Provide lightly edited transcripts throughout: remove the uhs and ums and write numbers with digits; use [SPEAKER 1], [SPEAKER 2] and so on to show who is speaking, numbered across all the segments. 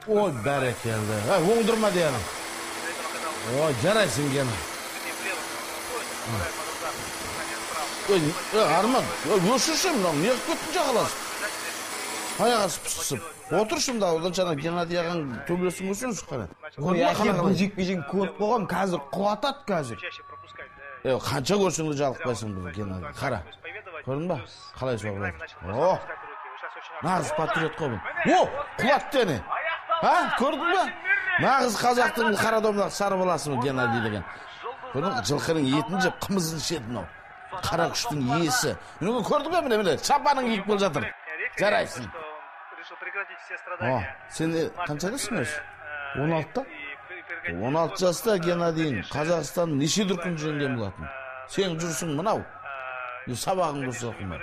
[SPEAKER 1] Ой, бәрекелді. Оңдырма дегенім. Ой, жарайсың Гена. Ой, Арман, өшірші мынау, не қылып кеттің жағаласып? Аяқ асып пысқысып. Отыршы мында, одан жаңа Геннадий ағаң төбелесін көрсеңші қара.
[SPEAKER 2] Ой, әке, бұл жекпе-жегін көріп қойғам, қазір құлатады қазір.
[SPEAKER 1] Қанша көрсең де жалықпайсың бұл Геннадий. Қара, көрдің ба? Қалай соғып жатыр? О, нағыз патриот қой бұл. О, құлатты әне. А, көрдің ба? Нағыз қазақтың қара домалақ сары баласы бұл Геннадий деген. Көрдің ба? Жылқының етін жеп, қымызын ішеді мынау. Қара күштің иесі. Көрдің бе, міне, міне, шапанын киіп келе жатыр. Жарайсың. О, сен қаншадасың өзі?
[SPEAKER 2] 16-та.
[SPEAKER 1] 16 жаста Геннадийің Қазақстанның неше дүркін жеңген болатын. Сен жүрсің мынау. Сабағың дұрыс оқымай.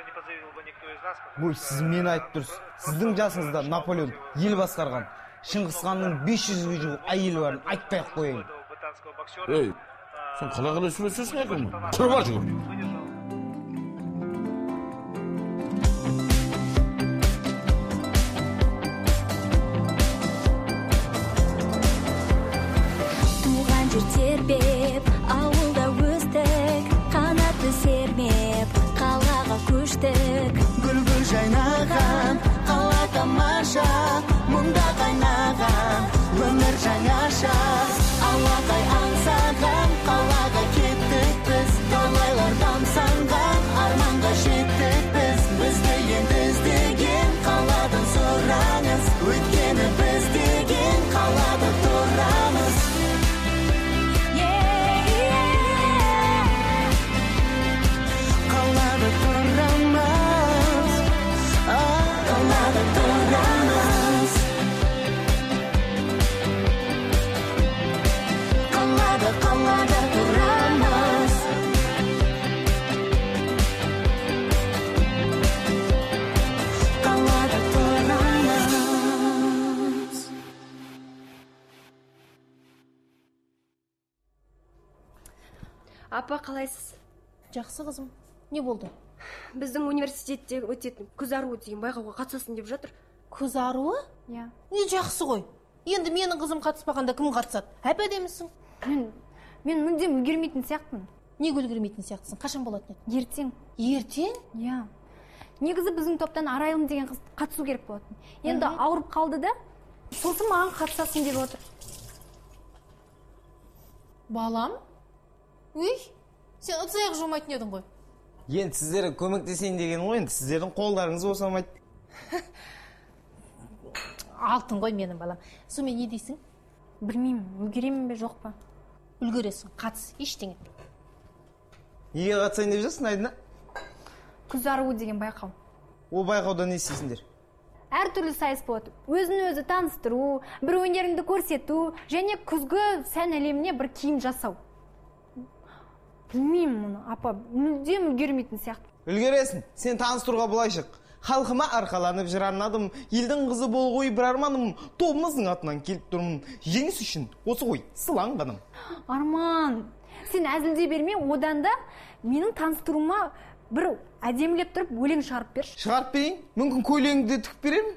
[SPEAKER 2] Ой, сіз мені айтып тұрсыз. Сіздің жасыңызда Наполеон ел басқарған. Шыңғыс ханның 500-ге жуық әйелі барын айтпай ақ қояйын.
[SPEAKER 1] Ей, сен қалай қалай сөйлесесің әкем? Тұр бар жүгір.
[SPEAKER 3] Туған жер тербеп, ауылда өстік, қанатты сермеп, қалаға көштік.
[SPEAKER 4] Гүл-гүл жайнаған, қала тамаша, мұнда қайнаған, өмір жаңаша. Алақай аңсаған, қалаға кеттік біз, талайлар тамсанған, арманға жеттік біз. Бізді енді іздеген қаладан сұраңыз, өйткені біз деген қалада тұрамыз. Қалада тұрамыз, қалада тұрамыз. Қалада, қалада тұрамыз. Қалада тұрамыз.
[SPEAKER 5] Апа, қалайсыз?
[SPEAKER 6] Жақсы, қызым. Не болды?
[SPEAKER 5] Біздің университетте өтетін Күз аруы деген байқауға қатысасың деп жатыр.
[SPEAKER 6] Күз аруы?
[SPEAKER 7] Иә.
[SPEAKER 6] Не жақсы ғой. Енді менің қызым қатыспағанда кім қатысады? Әп-әдемісің.
[SPEAKER 7] Мен мүлдем үлгермейтін сияқтымын.
[SPEAKER 6] Неге үлгермейтін сияқтысың? Қашан болатын еді?
[SPEAKER 7] Ертең.
[SPEAKER 6] Ертең?
[SPEAKER 7] Иә. Негізі біздің топтан Арайлым деген қыз қатысу керек болатын. Енді ауырып қалды да, сосын маған қатысасың деп отыр.
[SPEAKER 6] Балам? Уй, сен ыдыс аяқ жумайтын едің ғой.
[SPEAKER 2] Енді сіздерге көмектесейін деген ғой, енді сіздердің қолдарыңыз босамайды.
[SPEAKER 6] Алтын ғой менің балам. Сонымен не дейсің?
[SPEAKER 7] Білмеймін, үлгеремін бе, жоқ па?
[SPEAKER 6] Үлгересің, қатыс, ештеңе.
[SPEAKER 2] Неге қатысайын деп жүрсің, Айдына?
[SPEAKER 7] Күз аруы деген байқау.
[SPEAKER 2] О байқауда не істейсіңдер?
[SPEAKER 7] Әртүрлі сайыс болады. Өзін өзі таныстыру, бір өнеріңді көрсету, және күзгі сән әлеміне бір киім жасау. Білмеймін мұны, апа, мүлдем үлгермейтін сияқты.
[SPEAKER 2] Үлгересің, сен таныстыруға былай шық. Халқыма арқаланып жыр арнадым, елдің қызы бол ғой бір арманым, тобымыздың атынан келіп тұрмын, жеңіс үшін осы ғой сыланғаным.
[SPEAKER 7] Арман, сен әзілдей берме, одан да менің таныстыруыма бір әдемілеп тұрып өлең шығарып берші.
[SPEAKER 2] Шығарып берейін, мүмкін көйлегіңді де тігіп беремін.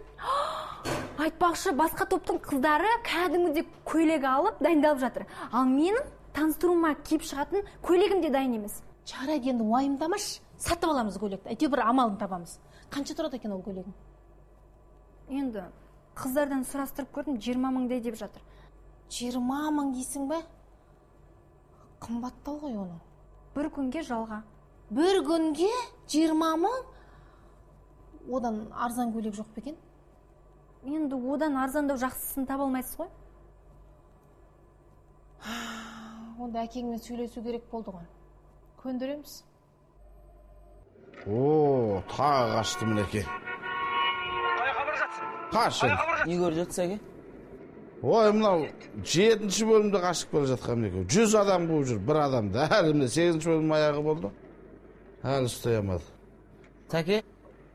[SPEAKER 7] Айтпақшы, басқа топтың қыздары кәдімгідей көйлек алып дайындалып жатыр. Ал менің таныстыруыма киіп шығатын көйлегім де дайын емес.
[SPEAKER 6] Жарайды, енді уайымдамашы, сатып аламыз көйлекті, әйтеуір бір амалын табамыз. Қанша тұрады екен ол көйлегің?
[SPEAKER 7] Енді қыздардан сұрастырып көрдім, 20 мыңдай деп жатыр.
[SPEAKER 6] 20 мың дейсің бе? Қымбаттау ғой оның.
[SPEAKER 7] Бір күнге жалға.
[SPEAKER 6] Бір күнге 20 мың? Одан арзан көйлек жоқ па екен?
[SPEAKER 7] Енді одан арзандау жақсысын таба алмайсыз ғой.
[SPEAKER 6] Онда әкеңмен сөйлесу керек болды ғой. Көндіреміз.
[SPEAKER 1] О, тағы қашты мінекей. Қаш енді.
[SPEAKER 8] Не көріп жатсыз, әке?
[SPEAKER 1] Ой, мынау 7-ші бөлімде қашып келе жатқан мінекей. 100 адам қуып жүр, бір адамды. Әлі міне 8-ші бөлім аяғы болды. Әлі ұстай алмады.
[SPEAKER 8] Сәке,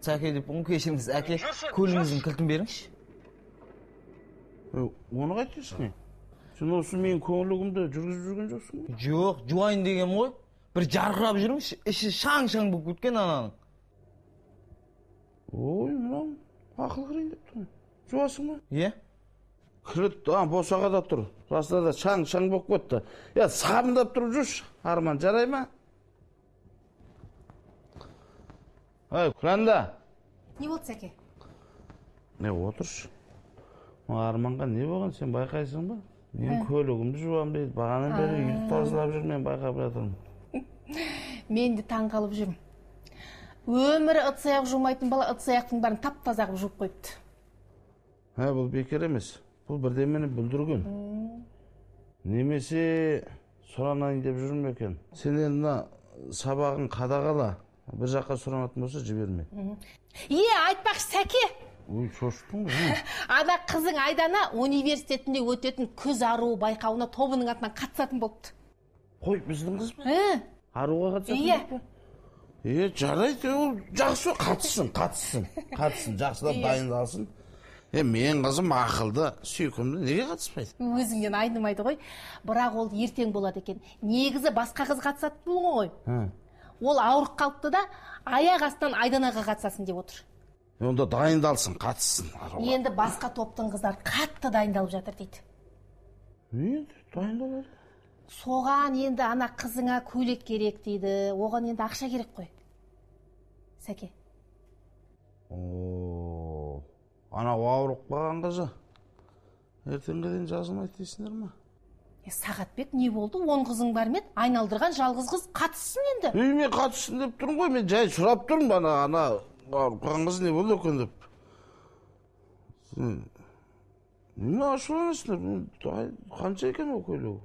[SPEAKER 8] Сәке деп бұны кешіріңіз, әке, көлігіңіздің кілтін беріңізші.
[SPEAKER 1] Оны қайтесің не? Сен осы менің көңілігімді жүргізіп жүрген жоқсың ба?
[SPEAKER 8] Жоқ, жуайын дегенім ғой. Бір жарқырап жүрмін, іші шаң-шаң болып кеткен ананың.
[SPEAKER 1] Ой, мынау ақыл кірейін деп тұр. Жуасың ба?
[SPEAKER 8] Иә.
[SPEAKER 1] Кірі босағада тұр. Расында да шаң-шаң болып кетті. Я, сабындап тұрып жүрші, Арман, жарай ма? Ай, Күләнда.
[SPEAKER 6] Не болды, Сәке?
[SPEAKER 1] Не, отыршы. Арманға не болған, сен байқайсың ба? Мен көлігімді жуам дейді, бағанадан бері үйді тазалап жүр, мен байқап жатырмын.
[SPEAKER 6] Мен де таң қалып жүрмін. Өмірі ыдыс аяқ жумайтын бала ыдыс аяқтың бәрін тап-таза қылып жуып қойыпты.
[SPEAKER 1] Ә, бұл бекер емес. Бұл бірдемені бүлдірген. Немесе сұранайын деп жүр ме екен? Сен енді мына сабағын қадағала. Бір жаққа сұранатын болса жіберме.
[SPEAKER 6] Е, айтпақшы, Сәке.
[SPEAKER 1] Ой, шошыттың ғой.
[SPEAKER 6] Ана қызың Айдана университетінде өтетін күз аруы байқауына тобының атынан қатысатын болыпты.
[SPEAKER 1] Қой, біздің қыз ба? Аруға қатысатын
[SPEAKER 6] болыпты?
[SPEAKER 1] Е, жарайды, ол жақсы, қатыссын, қатыссын, қатыссын, жақсылап дайындалсын. Е, мен қызым ақылды, сүйкімді, неге қатыспайды?
[SPEAKER 6] Өзіңнен айнымайды ғой. Бірақ ол ертең болады екен. Негізі басқа қыз қатысатын ғой. Ол ауырып қалыпты да, аяқ астынан Айданаға қатысасын деп отыр.
[SPEAKER 1] Онда дайындалсын, қатыссын.
[SPEAKER 6] Енді басқа топтың қыздары қатты дайындалып жатыр дейді.
[SPEAKER 1] Енді дайындалады.
[SPEAKER 6] Соған енді ана қызыңа көйлек керек дейді. Оған енді ақша керек қой. Сәке.
[SPEAKER 1] О, анау ауырып қалған қызы. Ертеңге дейін жазылмайды дейсіңдер ме?
[SPEAKER 6] Сағатбек, не болды? 10 қызың бар ма еді? Айналдырған жалғыз қыз қатыссын енді.
[SPEAKER 1] Үй, мен қатыссын деп тұрмын ғой. Мен жай сұрап тұрмын ана ауырып қалған қыз не болды екен деп. Неме ашуланасыңдар? Қанша екен ол көйлегі?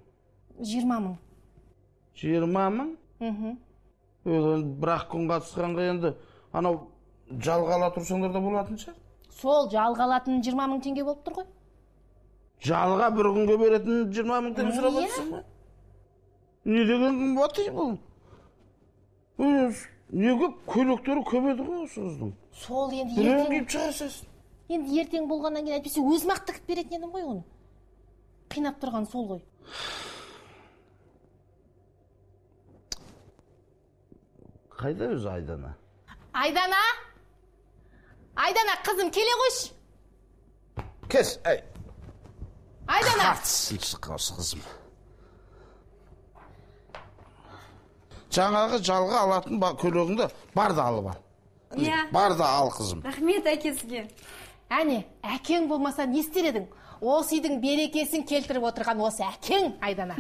[SPEAKER 6] 20 мың.
[SPEAKER 1] 20 мың? Бірақ күн қатысқанға енді анау жалға ала тұрсаңдар да болатын шығар.
[SPEAKER 6] Сол жалға алатын 20 мың теңге болып тұр ғой.
[SPEAKER 1] Жалға бір күнге беретін 20 мың теңге сұрап отырсың ба? Не деген қымбат бұл? Не көп көйлектері көп еді ғой осы қыздың.
[SPEAKER 6] Сол енді
[SPEAKER 1] ертең киіп шығарсың.
[SPEAKER 6] Енді ертең болғаннан кейін әйтпесе өзім ақ тігіп беретін едім ғой оны. Қинап тұрған сол ғой.
[SPEAKER 1] Қайда өзі Айдана?
[SPEAKER 6] Айдана! Айдана, қызым, келе қойшы.
[SPEAKER 1] Кес, әй.
[SPEAKER 6] Айдана!
[SPEAKER 1] Қатысың осы қызым. Жаңағы жалға алатын көйлегіңді бар да алып ал.
[SPEAKER 7] Иә.
[SPEAKER 1] Бар да ал, қызым.
[SPEAKER 7] Рахмет әкесізге.
[SPEAKER 6] Әне, әкең болмаса не істер едің? Осы үйдің берекесін келтіріп отырған осы әкең, Айдана.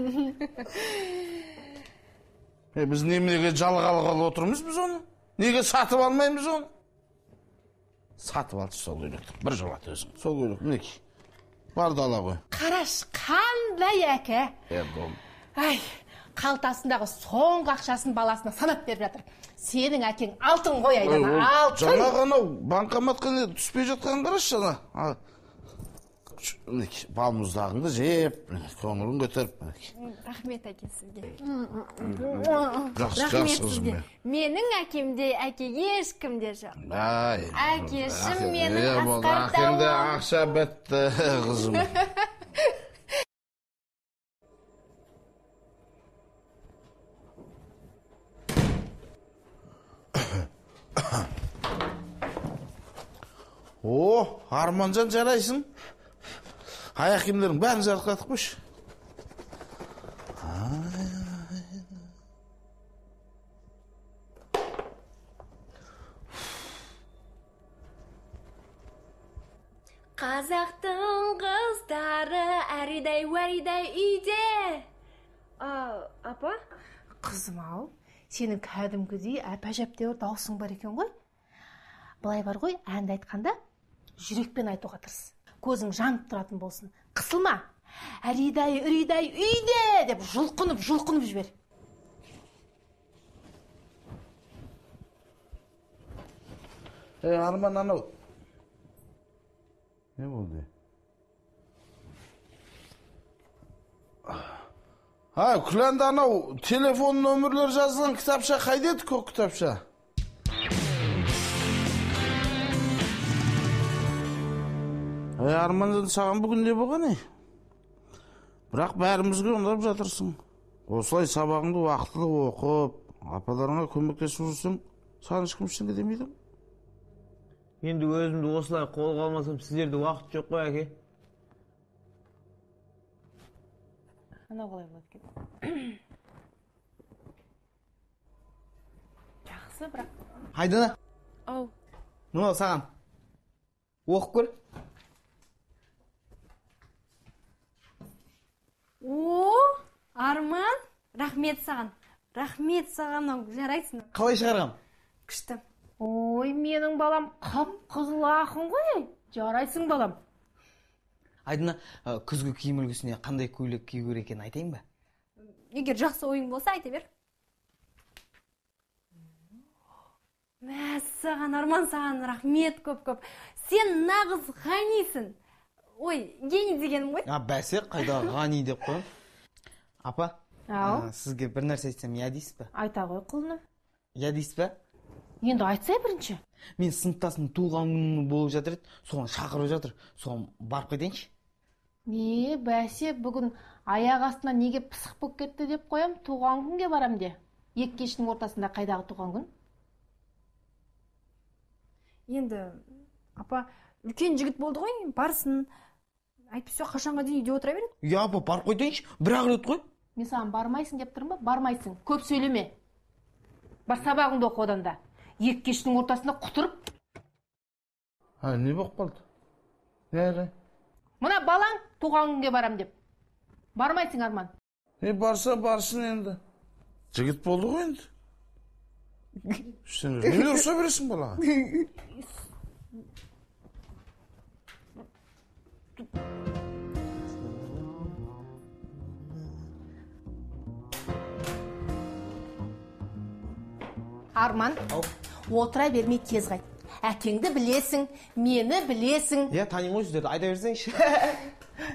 [SPEAKER 1] Біз неменеге жалға алғалы отырмыз біз оны? Неге сатып алмаймыз оны? Сатып алшы сол көйлекті. Бір жолат өзің. Сол көйлек, мінекей. Бар да ала ғой.
[SPEAKER 6] Қараш, қандай әке. Ай, қалтасындағы соңғы ақшасын баласына санап беріп жатыр. Сенің әкең алтын ғой, Айдана, алтын.
[SPEAKER 1] Жаңағы анау банкоматқа түспей жатқанын қарашы ана. Мінекей, балмұздағыңды жеп, көңілін көтеріп.
[SPEAKER 7] Рахмет әке сізге.
[SPEAKER 1] Жақсы, жақсы қызым.
[SPEAKER 7] Менің әкемде әке ешкімде жоқ. Әкешім менің асқар тауым.
[SPEAKER 1] Әкеңде ақша бітті, қызым. О, Арманжан, жарайсың. Аяқ киімдердің бәрін жарқыратып қойшы.
[SPEAKER 7] Қазақтың қыздары әридай уәридай үйде. Апа?
[SPEAKER 6] Қызым ау, сенің кәдімгідей әп-әжептәуір дауысың бар екен ғой. Былай бар ғой, әнді айтқанда жүрекпен айтуға тырыс. Көзің жанып тұратын болсын. Қысылма. Әридай, үридай, үйде деп жұлқынып, жұлқынып жібер.
[SPEAKER 1] Ей, Арман, анау. Не болды? А, Күләнді, анау телефон нөмірлер жазылған кітапша қайда еді, көк кітапша? Ей, Арманжан, саған бүгін не болған, ей? Бірақ бәрімізге ұнап жатырсың. Осылай сабағыңды уақытылы оқып, апаларыңа көмектесіп жүрсең, саған ешкім ештеңе демейді.
[SPEAKER 8] Енді өзімді осылай қолға алмасам, сіздерде уақыт жоқ қой, әке.
[SPEAKER 6] Анау қалай болады екен? Жақсы, бірақ.
[SPEAKER 2] Айдана.
[SPEAKER 5] Ау.
[SPEAKER 2] Мынау саған. Оқып көр.
[SPEAKER 7] О, Арман, рахмет саған. Рахмет саған, мынау жарайсың.
[SPEAKER 2] Қалай шығарғам?
[SPEAKER 7] Күшті.
[SPEAKER 6] Ой, менің балам қып-қызыл ақын ғой. Жарайсың, балам.
[SPEAKER 2] Айдана, күзгі киім үлгісіне қандай көйлек кию керек екенін айтайын ба?
[SPEAKER 7] Егер жақсы ойың болса, айта бер. Мәссаған, Арман, саған рахмет көп-көп. Сен нағыз ғанисің. Ой, гений дегенім ғой.
[SPEAKER 2] А, бәсе, қайда ғани деп қоям. Апа, сізге бір нәрсе айтсам, я дейсіз бе?
[SPEAKER 6] Айта ғой, құлыным.
[SPEAKER 2] Я дейсіз бе?
[SPEAKER 6] Енді айтсай бірінші.
[SPEAKER 2] Мен сыныптасым туған күні болып жатыр еді, соған шақырып жатыр. Соған барып кетейінші.
[SPEAKER 6] Не, бәсе, бүгін аяқ астынан неге пысық болып кетті деп қоям, туған күнге барам де. Екі кештің ортасында қайдағы туған күн?
[SPEAKER 7] Енді, апа, үлкен жігіт болды ғой, барсын. Әйтпесе қашанға дейін үйде отыра береді?
[SPEAKER 2] Иә, апа, барып қайтайыншы, бір-ақ рет қой.
[SPEAKER 6] Мен саған бармайсың деп тұрмын ба? Бармайсың. Көп сөйлеме. Бар, сабағыңды оқы одан да. Екі кештің ортасында құтырып.
[SPEAKER 1] А, не болып қалды? Не әлі?
[SPEAKER 6] Мына балаң туған күнге барам деп. Бармайсың, Арман.
[SPEAKER 1] Не барса барсын енді. Жігіт болды ғой енді. Сен неге ұрса бересің балаға?
[SPEAKER 6] Арман, отыра бермей тез қайт. Әкеңді білесің, мені білесің.
[SPEAKER 2] Иә, танимын ғой сіздерді, айта берсеңші.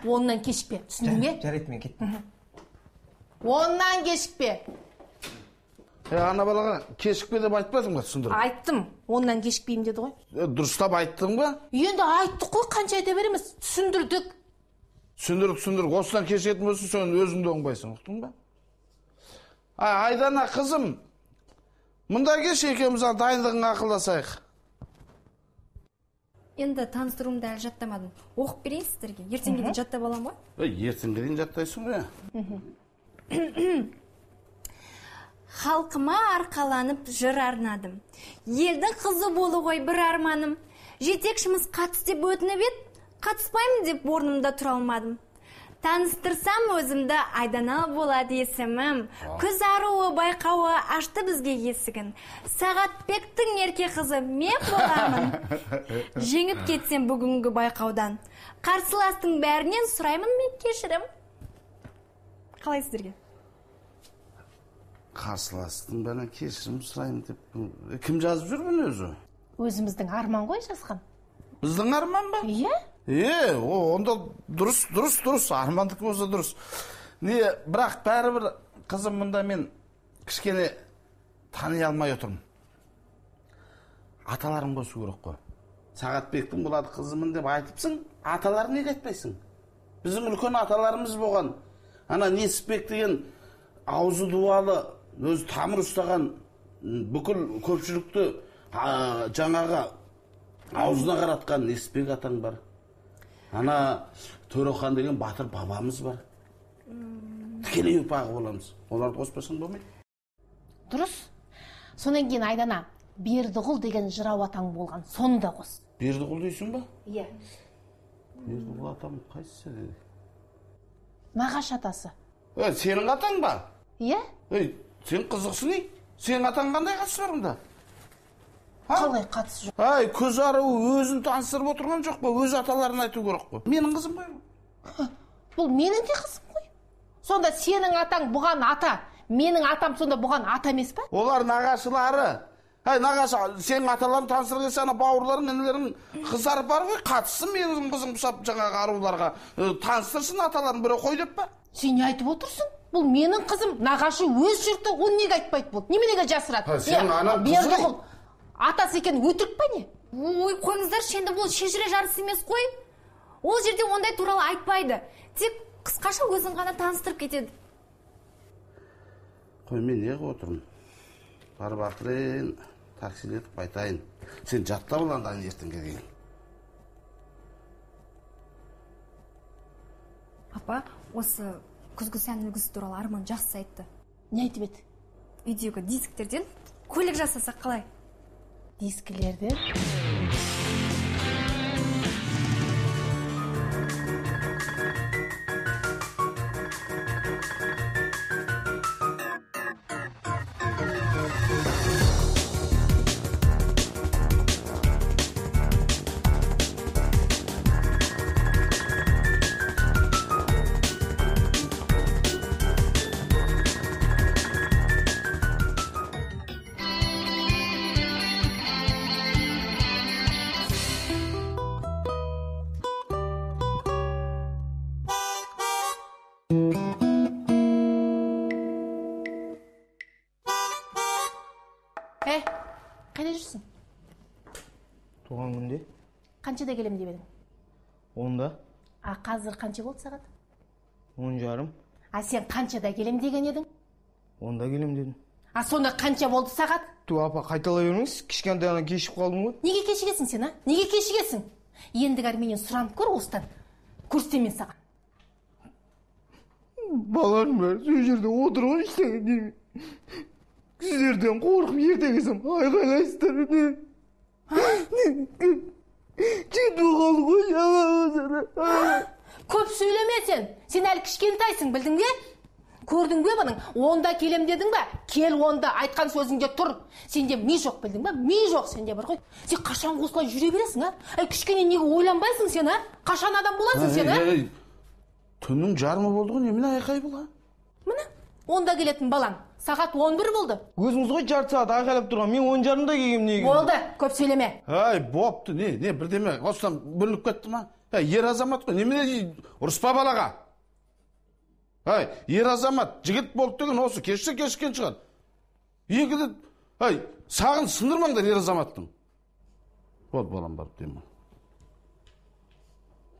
[SPEAKER 6] Оннан кешікпе, түсіндің бе?
[SPEAKER 2] Жарайды, мен кеттім.
[SPEAKER 6] Оннан кешікпе.
[SPEAKER 1] Ана балаға кешікпе деп айтпадың ба, түсіндіріп?
[SPEAKER 6] Айттым, оннан кешікпеймін деді ғой.
[SPEAKER 1] Дұрыстап айттың ба?
[SPEAKER 6] Енді айттық қой, қанша айта береміз, түсіндірдік.
[SPEAKER 1] Түсіндірдік, осыдан кешігетін болсаң, сен өзің де оңбайсың, ұқтың ба? Айдана, қызым, мұнда келші, екеуміз дайындығыңа ақылдасайық.
[SPEAKER 7] Енді таныстыруымды әлі жаттамадым. Оқып берейін сіздерге. Ертеңге дейін жаттап аламын ғой?
[SPEAKER 1] Ертеңге дейін жаттайсың ғой.
[SPEAKER 7] Халқыма арқаланып жыр арнадым. Елдің қызы болу ғой бір арманым. Жетекшіміз қатыс деп өтініп еді, қатыспаймын деп орнымда тұра алмадым. Таныстырсам өзімді, Айдана болады есімім. Күз аруы байқауы ашты бізге есігін. Сағатбектің ерке қызы мен боламын. Жеңіп кетсем бүгінгі байқаудан. Қарсыластың бәрінен сұраймын мен кешірім. Қалай сіздерге?
[SPEAKER 1] Қарсыластың бәрінен кешірім сұраймын деп. Кім жазып жүр бұны өзі?
[SPEAKER 6] Өзіміздің Арман ғой жазған.
[SPEAKER 1] Біздің Арман ба?
[SPEAKER 6] Иә.
[SPEAKER 1] Онда дұрыс, дұрыс, Армандікі болса дұрыс. Не, бірақ бәрібір қызым мұнда мен кішкене тани алмай отырмын. Аталарын қосу керек қой. Сағатбектің болады қызымын деп айтыпсың, аталарын неге айтпайсың? Біздің үлкен аталарымыз болған. Ана Несіпбек деген аузы дуалы, өзі тамыр ұстаған бүкіл көпшілікті жаңағы аузына қаратқан Несіпбек атаң бар. Ана Төрехан деген батыр бабамыз бар. Тікелей ұрпағы боламыз. Оларды қоспасаң болмайды.
[SPEAKER 6] Дұрыс. Сонан кейін Айдана, Бердіғұл деген жырау атаң болған. Соны да қос.
[SPEAKER 1] Бердіғұл дейсің ба?
[SPEAKER 6] Иә.
[SPEAKER 1] Бердіғұл атам қайсысы деді?
[SPEAKER 6] Нағашы атасы.
[SPEAKER 1] Сенің атаң ба?
[SPEAKER 6] Иә.
[SPEAKER 1] Сен қызықсың ей. Сенің атаң қандай қатысы бар мұнда?
[SPEAKER 6] Қалай қатысы жоқ?
[SPEAKER 1] Ай, көз аруы өзін таныстырып отырған жоқ па? Өз аталарын айту керек қой. Менің қызым ғой.
[SPEAKER 6] Бұл менің де қызым ғой. Сонда сенің атаң бұған ата, менің атам сонда бұған ата емес па?
[SPEAKER 1] Олар нағашылары. Ай, нағашы, сенің аталарың таныстырып келсе, ана бауырларың, інілерің, қыздары бар ғой, қатыссын менің қызым құсап жаңағы аруларға. Таныстырсын аталарын, біреу қой деп па?
[SPEAKER 6] Сен не айтып отырсың? Бұл менің қызым, нағашы өз жұрты, оны неге айтпайды бұл? Неменеге жасырады?
[SPEAKER 1] Сенің анаң қызы ғой.
[SPEAKER 6] Атасы екен өтірік па не?
[SPEAKER 7] Ой, қойыңыздаршы, енді бұл шежіре жарысы емес қой. Ол жерде ондай туралы айтпайды. Тек қысқаша өзін ғана таныстырып кетеді.
[SPEAKER 1] Қой, мен неғып отырмын? Барып ақырын таксилетіп қайтайын. Сен жаттап ал анда ертеңге дейін.
[SPEAKER 7] Апа, осы Күзгі сән үлгісі туралы Арман жақсы айтты.
[SPEAKER 6] Не айтып еді?
[SPEAKER 7] Үйдегі дисктерден көйлек жасасақ қалай?
[SPEAKER 6] Дискілерден? Қайда жүрсің?
[SPEAKER 2] Туған күнде.
[SPEAKER 6] Қаншада келем деп едің?
[SPEAKER 2] 10-да.
[SPEAKER 6] А қазір қанша болды сағат?
[SPEAKER 2] 10:30.
[SPEAKER 6] А сен қаншада келем деген едің?
[SPEAKER 2] 10-да келем дедім.
[SPEAKER 6] А сонда қанша болды сағат?
[SPEAKER 2] Ту апа, қайталай бермеңіз, кішкентай ғана кешігіп қалдым ғой.
[SPEAKER 6] Неге кешігесің сен, а? Неге кешігесің? Ендігәрі менен сұранып көр осыдан. Көрсетемін мен саған.
[SPEAKER 2] Балаларым бәрі сол жерде отыр ғой, ештеңе демей. Сіздерден қорқып ерте келсем айқайлайсыздар. Жетіп қалды ғой.
[SPEAKER 6] Көп сөйлеме сен. Сен әлі кішкентайсың, білдің бе? Көрдің бе бұның? Онда келем дедің бе? Кел онда, айтқан сөзіңде тұр. Сенде ми жоқ, білдің бе? Ми жоқ сенде бар ғой. Сен қашан осылай жүре бересің, а? Әй, кішкене неге ойланбайсың сен, а? Қашан адам боласың сен, а?
[SPEAKER 1] Түннің жарымы болды ғой, немене айқай бұл, а?
[SPEAKER 6] Міне, онда келетін балаң. Сағат 11 болды.
[SPEAKER 2] Өзіңіз ғой жарты сағат айқайлап тұрған. Мен 10:30-да келгем негізі.
[SPEAKER 6] Болды, көп сөйлеме.
[SPEAKER 1] Әй, бопты, не, бірдеме осыдан бөлініп кетті ма? Әй, ер азамат қой, немене ұрыспа балаға. Әй, ер азамат, жігіт болды деген осы, кешсе кешкен шығар. Екіде, әй, сағын сындырмаңдар ер азаматтың. Болды, балам барып деймін.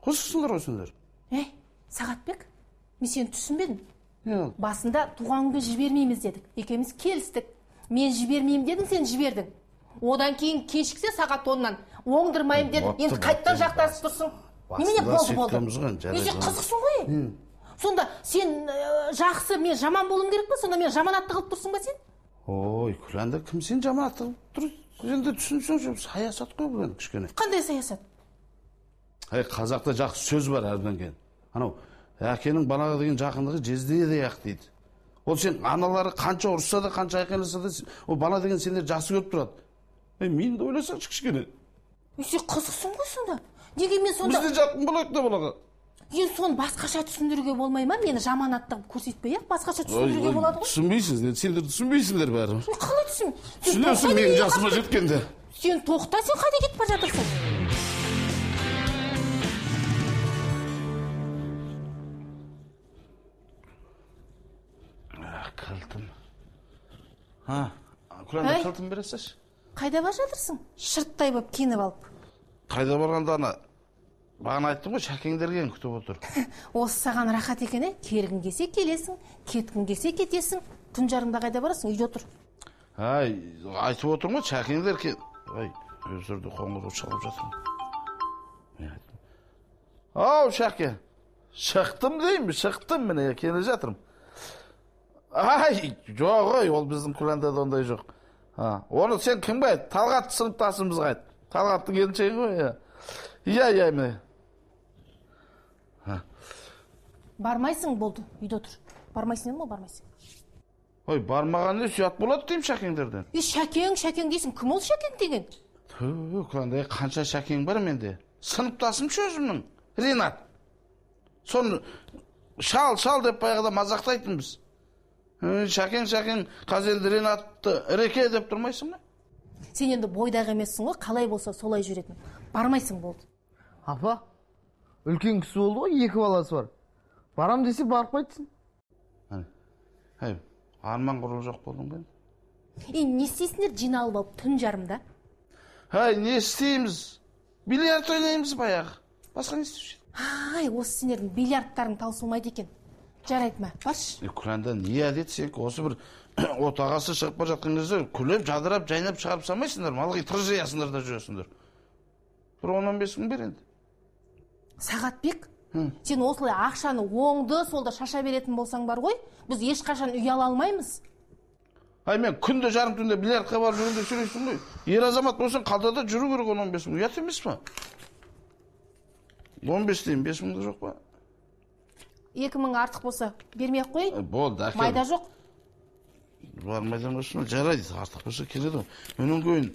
[SPEAKER 1] Қосықсыңдар ғой сендер.
[SPEAKER 6] Әй, Сағатбек, мен сені түсінбедім. Басында туған күнге жібермейміз дедік. Екеуміз келістік. Мен жібермеймін дедің, сен жібердің. Одан кейін кешіксе сағат 10-нан оңдырмаймын дедің. Енді қайттан жақтасып тұрсың. Немене болды болды. Сен қызықсың ғой. Сонда сен жақсы, мен жаман болуым керек пе? Сонда мен жаманатты қылып тұрсың ба сен?
[SPEAKER 1] Ой, Күләнда, кім сен жаманатты қылып тұр? Енді түсінсең, саясат қой бұл енді кішкене.
[SPEAKER 6] Қандай саясат?
[SPEAKER 1] Әй, қазақта жақсы сөз бар әрден кейін. Анау әкенің балаға деген жақындығы жездей ақ дейді. Ол сен аналары қанша ұрысса да, қанша айқайласа да, ол бала деген сендер жақсы көріп тұрады. Ей, мені де ойласаңшы кішкене.
[SPEAKER 6] Сен қызықсың ғой сонда. Неге мен сонда...
[SPEAKER 1] Біз де жақын болайық та балаға.
[SPEAKER 6] Енді соны басқаша түсіндіруге болмай ма? Мені жаман аттығып көрсетпей ақ, басқаша түсіндіруге болады ғой.
[SPEAKER 1] Түсінбейсіңдер, сендер түсінбейсіңдер бәрі.
[SPEAKER 6] Қалай түсін?
[SPEAKER 1] Түсінесің менің жасыма жеткенде.
[SPEAKER 6] Сен тоқта, сен қайда кетіп бара жатырсың?
[SPEAKER 1] Кілтім. Ha, Күләнда кілтім бересіз?
[SPEAKER 6] Қайда бара жатырсың? Шырттай боп киініп алып.
[SPEAKER 1] Қайда барғанда ана бағана айттым ғой, Шәкеңдер күтіп отыр.
[SPEAKER 6] Осы саған рахат екен, е? Келгің келсе келесің, кеткің келсе кетесің. Түн жарымда қайда барасың? Үйде отыр.
[SPEAKER 1] Ай, айтып отырмын ғой, Шәкеңдер ай, өздері қоңырау шалып жатыр. Ау, Шәке. Шықтым деймін, шықтым міне, келе жатырмын. Ай, жоқ ой, ол біздің Күләндада ондай жоқ. Оны сен кімге айт? Талғат сыныптасымызға айт. Талғаттың келіншегі ғой, иә. Иә, иә, міне.
[SPEAKER 6] Бармайсың болды, үйде отыр. Бармайсың дедім ғой, бармайсың.
[SPEAKER 1] Ой, бармаған не ұят болады деймін Шәкеңдерден.
[SPEAKER 6] Е, Шәкең, Шәкең дейсің, кім ол Шәкең деген?
[SPEAKER 1] Тү, Күләнда, қанша Шәкең бар менде? Сыныптасым өзімнің, Ринат. Соны шал, шал деп баяғыда мазақтайтынбыз. Шәкең, Шәкең, қазір енді Ринатты Реке деп тұрмайсың ба?
[SPEAKER 6] Сен енді бойдақ емессің ғой, қалай болса солай жүретін. Бармайсың болды.
[SPEAKER 8] Апа, үлкен кісі болды ғой, екі баласы бар. Барам десе барып қайтсын.
[SPEAKER 1] Әй, арман құрыл жоқ болдың ба?
[SPEAKER 6] Е, не істейсіңдер жиналып алып түн жарымда?
[SPEAKER 1] Әй, не істейміз? Бильярд ойнаймыз баяғы. Басқа не істеуші?
[SPEAKER 6] Ай, осы сендердің бильярдтарың таусылмайды екен. Жарайды ма, баршы.
[SPEAKER 1] Күләнда не әдет сенікі? Осы бір отағасы шығып бара жатқан кезде күліп, жадырап, жайнап шығарып салмайсыңдар ма? Ылғи тыржиясыңдар да жүресіңдер. Бір 10-15 мың бер енді.
[SPEAKER 6] Сағатбек, Сен осылай ақшаны оңды солды шаша беретін болсаң бар ғой, біз ешқашан үй ала алмаймыз.
[SPEAKER 1] Ай, мен күнде жарым түнде бильярдқа барып жүргенде сөйлейсің ғой. Ер азамат болсаң қалтада жүру керек 10-15 мың. Ұят емес па? 15 деймін, 5 мың да жоқ па?
[SPEAKER 6] 2 мың артық болса бермей ақ қояйын.
[SPEAKER 1] Болды, әкел.
[SPEAKER 6] Майда жоқ.
[SPEAKER 1] Бар майдан болсын, жарайды, артық болса келеді ғой. Менің көйін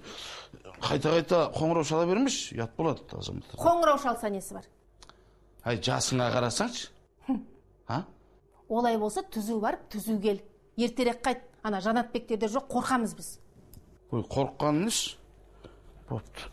[SPEAKER 1] қайта-қайта қоңырау шала бермеші, ұят болады азаматтар.
[SPEAKER 6] Қоңырау шалса несі бар?
[SPEAKER 1] Ай, жасыңа қарасаңшы. А?
[SPEAKER 6] Олай болса түзу барып, түзу кел. Ертерек қайт. Ана Жанатбектерде жоқ, қорқамыз біз.
[SPEAKER 1] Ой, қорыққаның несі? Бопты.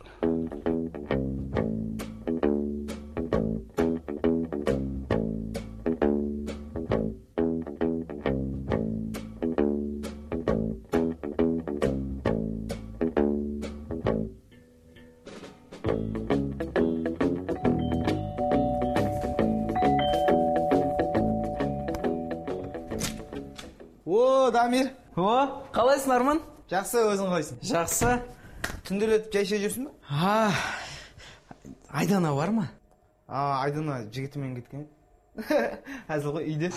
[SPEAKER 2] О, Дамир.
[SPEAKER 9] О, қалайсың, Арман?
[SPEAKER 2] Жақсы, өзің қалайсың?
[SPEAKER 9] Жақсы.
[SPEAKER 2] Түнделетіп жай іше жүрсің бе?
[SPEAKER 9] А, Айдана бар ма?
[SPEAKER 2] А, Айдана жігітімен кеткен. Әзіл ғой, үйде.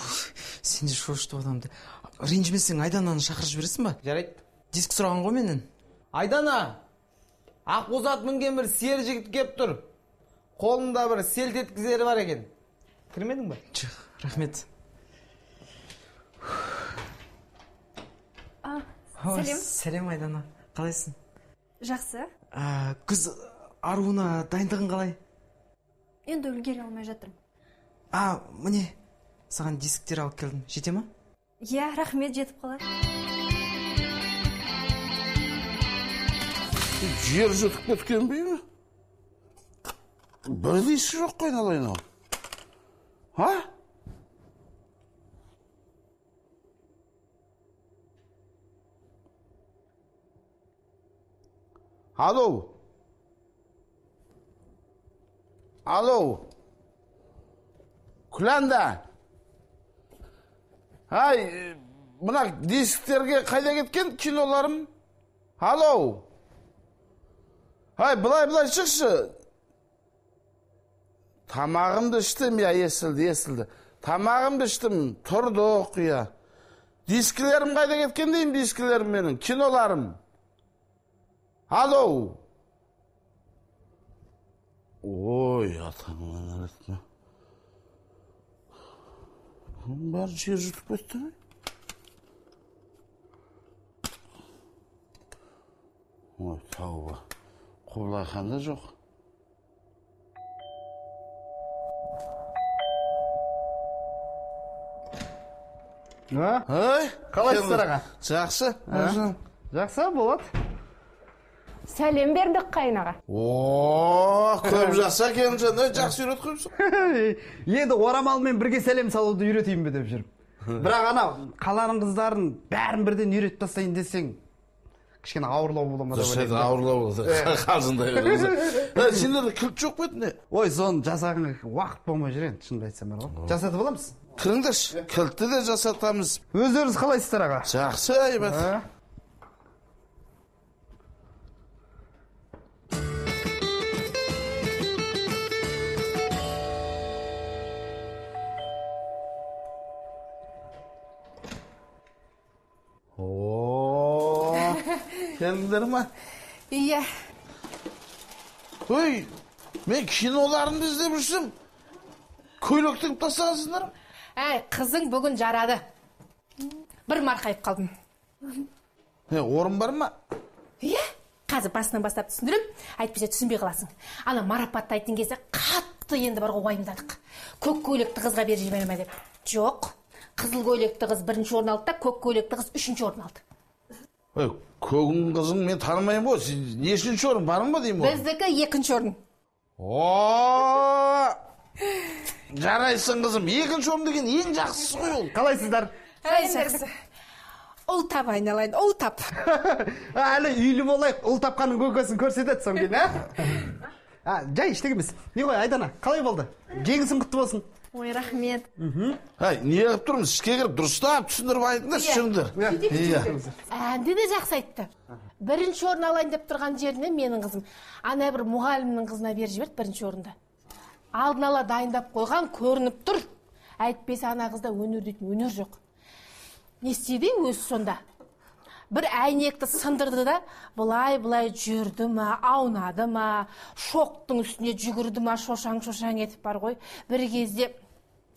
[SPEAKER 9] Сен де шошытып адамды. Ренжімесең, Айдананы шақырып жібересің ба?
[SPEAKER 2] Жарайды.
[SPEAKER 9] Диск сұраған ғой менен.
[SPEAKER 2] Айдана, ақбоз ат мінген бір сер жігіт кеп тұр. Қолында бір селт еткізері бар екен. Кірмедің бе?
[SPEAKER 9] Жоқ, рахмет.
[SPEAKER 7] Сәлем.
[SPEAKER 9] Сәлем, Айдана. Қалайсың?
[SPEAKER 7] Жақсы.
[SPEAKER 9] Күз аруына дайындығың қалай?
[SPEAKER 7] Енді үлгере алмай жатырмын.
[SPEAKER 9] А, міне, саған дисктер алып келдім. Жете ма?
[SPEAKER 7] Иә, рахмет, жетіп қалар.
[SPEAKER 1] Жер жұтып кеткен бе? Бір диск жоқ қой айналайын ау. А? Алло. Алло. Күләнда. Ай, мына дисктерге қайда кеткен киноларым? Алло. Ай, былай-былай шықшы. Тамағымды іштім, я, есілді. Тамағымды іштім, тұрдық, я. Дискілерім қайда кеткен деймін, дискілерім менің, киноларым. Алло. Ой, атаңнан әретме. Бұның бәрі жер жұтып кетті ме? Ой, тауба. Құбылай хан да жоқ.
[SPEAKER 8] Ай, қалайсыздар, аға?
[SPEAKER 1] Жақсы.
[SPEAKER 8] Жақсы, болады.
[SPEAKER 10] Сәлем бердік қайнаға.
[SPEAKER 1] О, көп жақсы екен, жақсы үйретіп қойыпсың.
[SPEAKER 8] Енді орамалмен бірге сәлем салуды үйретейін бе деп жүріп. Бірақ ана қаланың қыздарын бәрін бірден үйретіп тастайын десең, кішкене ауырлау бола ма деп ойлаймын.
[SPEAKER 1] Ауырлау болады. Қалжыңдай береміз. Сендерде кілт жоқ па еді не?
[SPEAKER 8] Ой, соны жасаған уақыт болмай жүр енді, шынымды айтсам бар ғой. Жасатып аламыз.
[SPEAKER 1] Кіріңдерші, кілтті де жасатамыз.
[SPEAKER 8] Өздеріңіз қалайсыздар, аға?
[SPEAKER 1] Жақсы, әйбат. О, келдіңдер ма?
[SPEAKER 6] Иә.
[SPEAKER 1] Ой, мен киноларымды іздеп жүрсем, көйлек тігіп тастағансыңдар.
[SPEAKER 6] Әй, қызың бүгін жарады. Бір марқайып қалдым.
[SPEAKER 1] Орын бар ма?
[SPEAKER 6] Иә, қазір басынан бастап түсіндірем, әйтпесе түсінбей қаласың. Ана марапаттайтын кезде қатты енді бар ғой уайымдадық. Көк көйлекті қызға беріп жібере ме деп. Жоқ, қызыл көйлекті қыз бірінші орын алды да, көк көйлекті қыз үшінші орын алды.
[SPEAKER 1] Ой, көгін қызың мен танымаймын ғой. Сен нешінші орын барың ба деймін ғой?
[SPEAKER 6] Біздікі екінші орын.
[SPEAKER 1] О, жарайсың қызым. Екінші орын деген ең жақсысы ғой ол.
[SPEAKER 8] Қалайсыздар?
[SPEAKER 6] Әй, жақсы. Ұл тап айналайын, ұл тап.
[SPEAKER 8] Әлі үйлі болайық, ұл тапқанның көкесін көрсетеді соң кейін, а? Жай, ештеңе емес. Не ғой, Айдана, қалай болды? Жеңісің құтты болсын.
[SPEAKER 7] Ой, рахмет.
[SPEAKER 1] Әй, не қылып тұрмыз? Ішке кіріп дұрыстап түсіндіріп айтыңдаршы, жүріңдер.
[SPEAKER 6] Әнді де жақсы айтты. Бірінші орын алайын деп тұрған жеріне менің қызым. Ана бір мұғалімнің қызына беріп жіберді бірінші орынды. Алдын ала дайындап қойған көрініп тұр. Әйтпесе ана қызда өнер дейтін өнер жоқ. Не істеді өзі сонда? Бір әйнекті сындырды да, былай-былай жүрді ма, аунады ма, шоқтың үстіне жүгірді ма, шошаң-шошаң етіп бар ғой. Бір кезде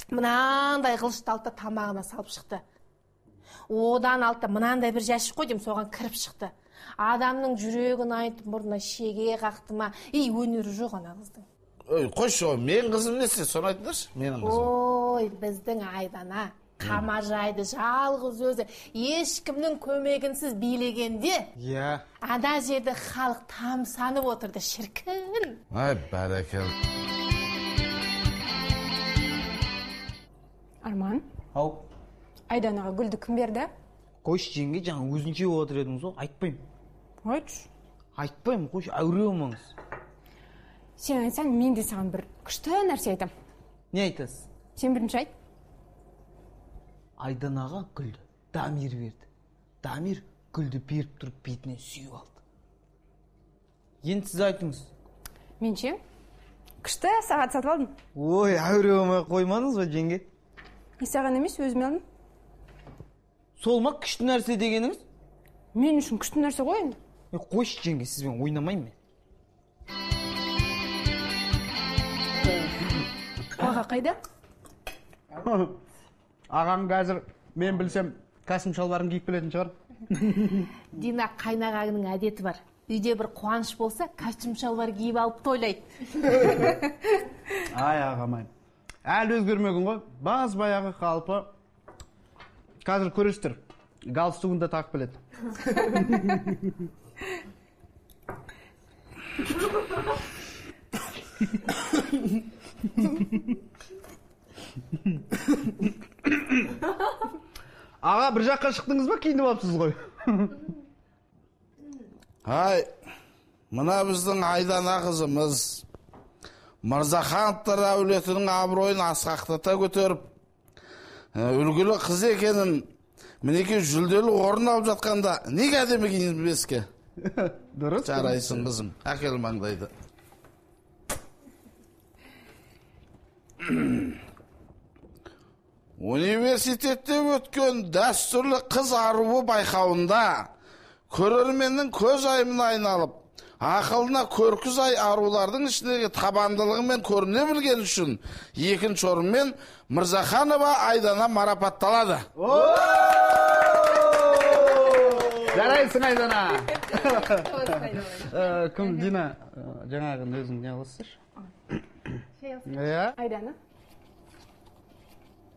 [SPEAKER 6] мынандай қылышты алды да тамағына салып шықты. Одан алды да мынандай бір жәшік қой деймін, соған кіріп шықты. Адамның жүрегін айтып, мұрнына шеге қақты ма, ей, өнері жоқ ана қыздың.
[SPEAKER 1] Ой, қойшы, мен қызым не істеді, соны айтыңдаршы, менің қызым.
[SPEAKER 6] Ой, біздің Айдана қамажайды жалғыз өзі ешкімнің көмегінсіз билегенде,
[SPEAKER 2] иә,
[SPEAKER 6] ана жерде халық тамсанып отырды, шіркін.
[SPEAKER 1] Ай, бәрекелді.
[SPEAKER 10] Арман.
[SPEAKER 2] Ау.
[SPEAKER 10] Айданаға гүлді кім берді?
[SPEAKER 2] Қойшы жеңге, жаңа өзінше болып отыр едіңіз ғой, айтпаймын.
[SPEAKER 10] Айтшы.
[SPEAKER 2] Айтпаймын, қойшы, әуре болмаңыз.
[SPEAKER 10] Сен айтсаң, мен де саған бір күшті нәрсе айтам.
[SPEAKER 2] Не айтасыз?
[SPEAKER 10] Сен бірінші айт.
[SPEAKER 2] Айданаға гүлді Дамир берді. Дамир гүлді беріп тұрып бетіне сүйіп алды. Енді сіз айтыңыз.
[SPEAKER 10] Мен ше? Күшті сағат сатып алдым.
[SPEAKER 2] Ой, әуре болмай қоймадыңыз ба, жеңге?
[SPEAKER 10] Не саған емес, өзіме алдым.
[SPEAKER 2] Сол ма күшті нәрсе дегеніңіз?
[SPEAKER 10] Мен үшін күшті нәрсе ғой енді.
[SPEAKER 2] Қойшы жеңге, сізбен ойнамаймын мен.
[SPEAKER 10] Аға қайда?
[SPEAKER 8] Ағаң қазір, мен білсем, кәсім шалбарын киіп келетін шығар.
[SPEAKER 6] Дина, қайнағаңның әдеті бар. Үйде бір қуаныш болса, костюм шалбар киіп алып тойлайды.
[SPEAKER 8] Ай, ағам-ай. Әлі өзгермеген ғой. Баз баяғы қалпы. Қазір көресіздер, галстугін да тағып келеді. Аға, бір жаққа шықтыңыз ба, киініп алыпсыз ғой.
[SPEAKER 1] Ай, мына біздің Айдана қызымыз Мырзахановтар әулетінің абыройын асқақтата көтеріп, үлгілі қыз екенін мінекей жүлделі орын алып жатқанда неге әдемі киінбеске?
[SPEAKER 8] Дұрыс.
[SPEAKER 1] Жарайсың қызым, әкел маңдайды. Университетте өткен дәстүрлі қыз аруы байқауында көрерменнің көз айымына айналып, ақылына көркі сай арулардың ішіндегі табандылығымен көріне білген үшін екінші орынмен Мырзаханова Айдана марапатталады.
[SPEAKER 8] Жарайсың, Айдана. Кім, Дина, жаңағын өзің не аласызшы? Иә.
[SPEAKER 10] Айдана.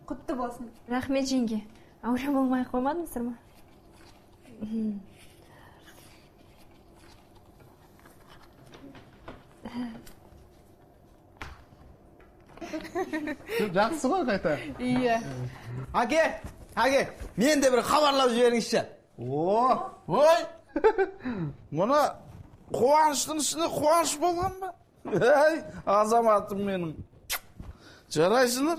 [SPEAKER 7] Құтты болсын. Рахмет, жеңге. Әуре болмай қоймадыңыздар ма?
[SPEAKER 8] Жақсы ғой қайта.
[SPEAKER 2] Иә. Әке, әке, мен де бір хабарлап жіберіңізші.
[SPEAKER 8] О,
[SPEAKER 1] ой. Мұны қуаныштың үстіне қуаныш болған ба? Ей, азаматым менің. Жарайсыңдар.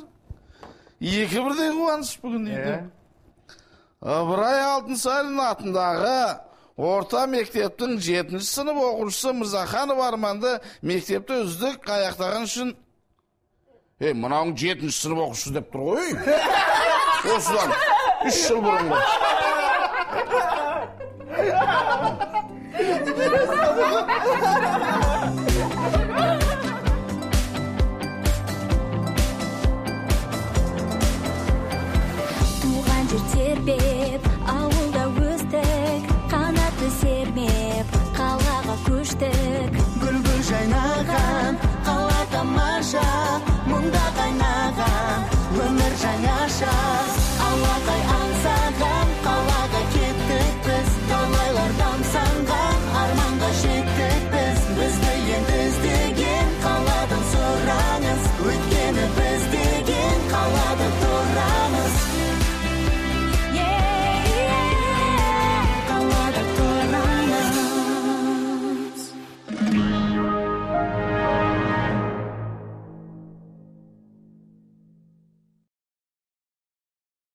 [SPEAKER 1] Екі бірдей қуаныш бүгін үйде. Ыбырай Алтынсарин атындағы орта мектептің 7-ші сынып оқушысы Мырзаханов Арманды мектепті үздік аяқтаған үшін... Ей, мынауың 7-ші сынып оқушысы деп тұр ғой. Осыдан 3 жыл бұрын ғой.